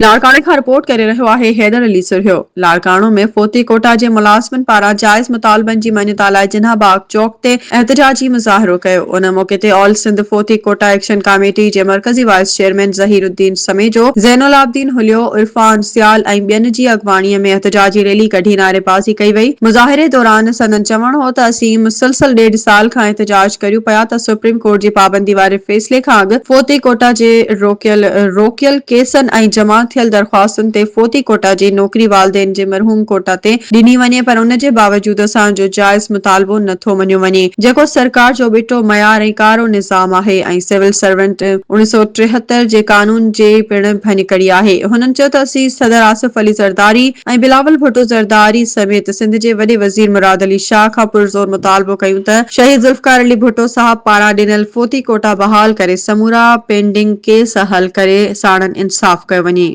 لاڙڪاڻي کان رپورٽ ڪري رهيو آهي حيدر علي سرهيو. لاڙڪاڻو ۾ فوتي ڪوٽا جي ملازمن پاران جائز مطالبن جي مڃتا لاء جناح باغ چوڪ تي احتجاجي مظاهرو ڪيو. ان موقعي تي آل سنڌ فوتي ڪوٽا ايڪشن ڪاميٽي جي مرڪزي وائيس چيئرمين ظهير الدين سميجو، زين العابدين هليو، عرفان سيال ۽ ٻين جي اڳواڻي ۾ احتجاجي ريلي ڪڍي نعريبازي ڪئي وئي. مظاهري دوران سندن چوڻ هو ته اسين مسلسل ڏيڍ سال کان احتجاج ڪريون پيا ته سپريم ڪورٽ جي پابندي واري فيصلي کان اڳ فوتي ڪوٽا جي روڪيل روڪيل ڪيسن ۽ جمع ٿيل درخواستن تي فوتي ڪوٽا جي نوڪري والدين جي مرحوم ڪوٽا تي ڏني وڃي پر ان جي باوجود اسان جو جائز مطالبو نه ٿو مڃيو وڃي جيڪو سرڪار جو ٻٽو معيار ۽ ڪارو نظام آهي ۽ سول سرونٽ 1973 جي قانون جي پڻ ڀڃڪڙي آهي. هنن چيو ته اسين صدر آصف علي زرداري ۽ بلاول ڀٽو زرداري سميت سنڌ جي وڏي وزير مراد علي شاهه کان پرزور مطالبو ڪيون ته شهيد ذوالفقار علي ڀٽو صاحب پاران ڏنل فوتي ڪوٽا بحال ڪري سمورا پينڊنگ ڪيس حل ڪري ساڻن انصاف ڪيو وڃي.